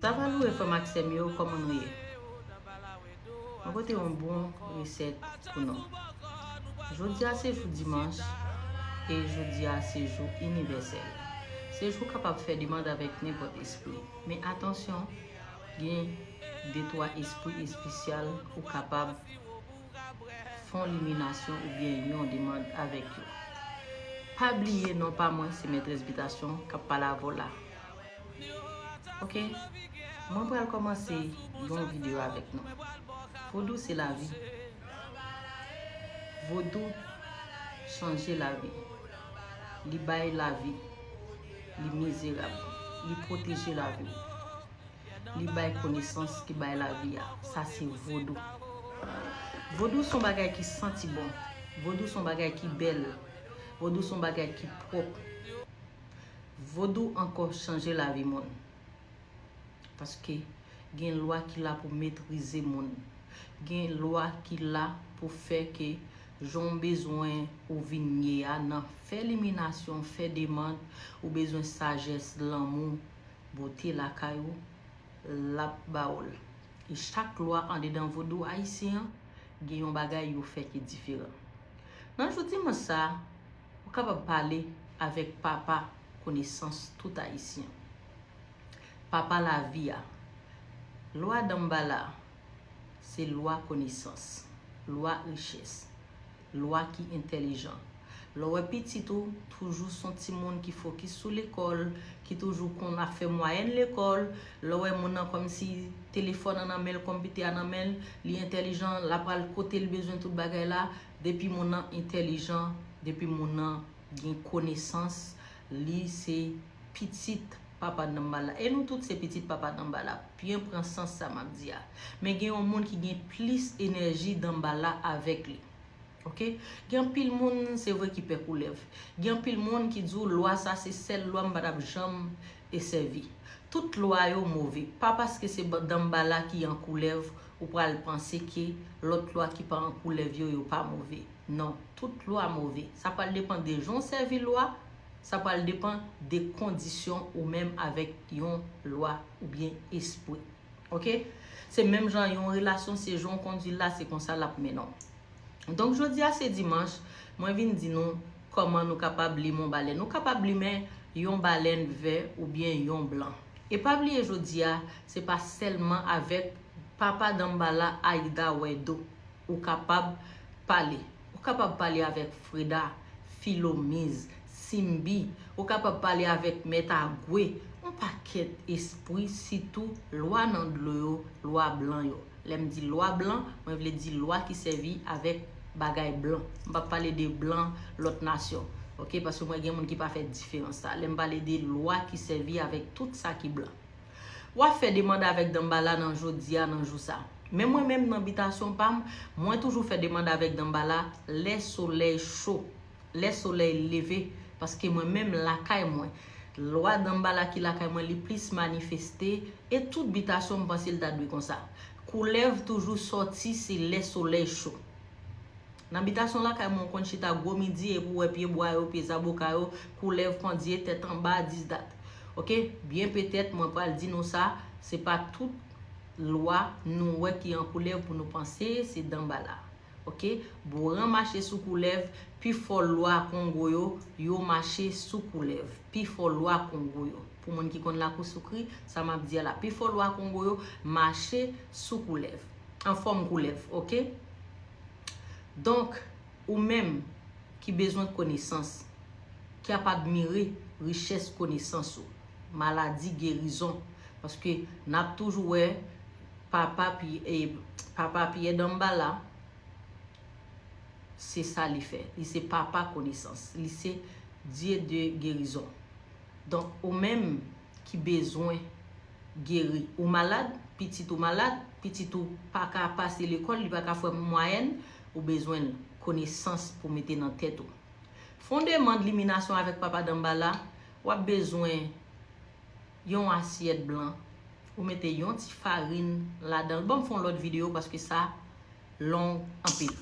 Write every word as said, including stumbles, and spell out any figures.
Sa va lwe frè m ak sè m yo, kòman nou ye? Mwen pote yon bon resèt pou nou. Jodi a se jou dimanch e jodi a se jou inivèsèl. Se jou w kapab fè demann avèk nenpòt espri. Men atansyon, gen de twa espri espesyal ou kapab fè yon liminasyon oubyen yon demann avèk yo. Pa bliye non pa mwen se Mètrès Bitasyon k ap pale avè w la. Ok? Mwen pral kòmanse yon videyo avèk nou. Vodou se lavi. Vodou chanje lavi. Li bay lavi. Li mizerab. Li pwoteje lavi. Li bay konesans ki bay lavi a. Sa se vodou. Vodou se yon bagay ki santi bon. Vodou se yon bagay ki bèl. Vodou se yon bagay ki pwòp. Vodou ankò chanje lavi moun. Paske gen lwa ki la pou metrize moun. Gen lwa ki la pou fè ke jan w bezwen ou vin ye a nan fè liminasyon, fè demann, ou bezwen sajès, lanmou, bote lakay ou, l ap ba w l. E chak lwa andedan vodou ayisyen an gen yon bagay yo fè ki diferan. Nan jou dimanch sa a, ou kapab pale avèk papa konesans tout ayisyen. Papa lavi a. Lwa Danmbala a, se lwa konesans, lwa richès, lwa ki entèlijan. Lè w wè pitit ou toujou se yon timoun ki fokis sou lekòl, ki toujou konn ap fè mwayèn lekòl, lè w wè moun nan kòmsi telefòn nan nan men l, konpitè a nan men l, li entèlijan, l ap al kote l bezwen tout bagay la, depi moun nan entèlijan, depi moun nan gen konesans, li se pitit Papa Danmbala. E nou tout se pitit Papa Danmbala. Byen pran sans sa m ap di a. Men gen yon moun ki gen plis enèji Danmbala avèk li. Ok? Gen anpil moun, se vre, ki pè koulèv. Gen anpil moun ki di w lwa sa se sèl lwa m pa t ap janm e sèvi. Tout lwa yo move. Pa paske se ba-, Danmbala ki an koulèv, ou pral panse ke lòt lwa ki pa an koulèv yo, yo pa move. Non, tout lwa move. Sa pral depann de jan w sèvi lwa, sa pral depann de kondisyon ou menm avèk yon lwa oubyen espri. Ok? Se menm jan yon relasyon, se jan w kondui l la, se konsa l ap mennen w. Donk, jodi a se dimanch, mwen vin di nou kòman nou kapab limen yon balèn. Nou kapab limen yon balèn vè oubyen yon blan. E pa bliye jodi a, se pa sèlman avèk Papa Danmbala Aida Wedo ou kapab pale. Ou kapab pale avèk Freda, Filomiz, Simbi. Ou kapab pale avèk Mèt Agwe. Yon pakèt espri, sitou lwa nan dlo yo, lwa blan yo. Lè m di lwa blan, mwen vle di lwa ki sèvi avèk bagay blan. M p ap pale de blan lòt nasyon. Ok? Paske mwen gen moun ki pa fè diferans sa. Lè m pale de lwa ki sèvi avèk tout sa ki blan. W ap fè demann avèk Danmbala nan jodi a, nan jou sa. Men mwen menm nan bitasyon pa m, mwen toujou fè demann avèk Danmbala lè solèy cho, lè solèy leve, paske mwen menm lakay mwen, lwa Danmbala ki lakay mwen, li plis manifeste, e tout bitasyon m panse l ta dwe konsa. Koulèv toujou sòti se lè solèy cho. Nan bitasyon lakay mwen, ou konn chita gwo midi epi w wè pye bwa yo, pye zaboka yo, koulèv pandye tèt anba, dis dat. Ok? Byen petèt, mwen pral di nou sa, se pa tout lwa nou wè ki an koulèv pou nou panse se Danmbala. Ok? Boran mache sou koulèv, pifò lwa Kongo yo, yo mache sou koulèv. Pifò lwa Kongo yo. Pou moun ki konn lakou soukri, sa m ap di a la. Pifò lwa Kongo yo mache sou koulèv. An fòm koulèv, ok? Donk, ou menm ki bezwen konesans, ki ap admire richès konesans ou, maladi gerizon, paske n ap toujou wè papa Pi-, e, papa Pyè Danmbala, se sa li fè. Li se papa konesans. Li se Dieu de guérison. Donk, ou menm ki bezwen geri, ou malad, pitit ou malad, pitit ou pa ka pase lekòl, li pa ka fè mwayèn, ou bezwen konesans pou mete nan tèt ou. Fè yon demann liminasyon avèk Papa Danmbala, w ap bezwen yon asyèt blan, ou mete yon ti farin ladan l. Ban m fè yon lòt videyo paske sa long anpil.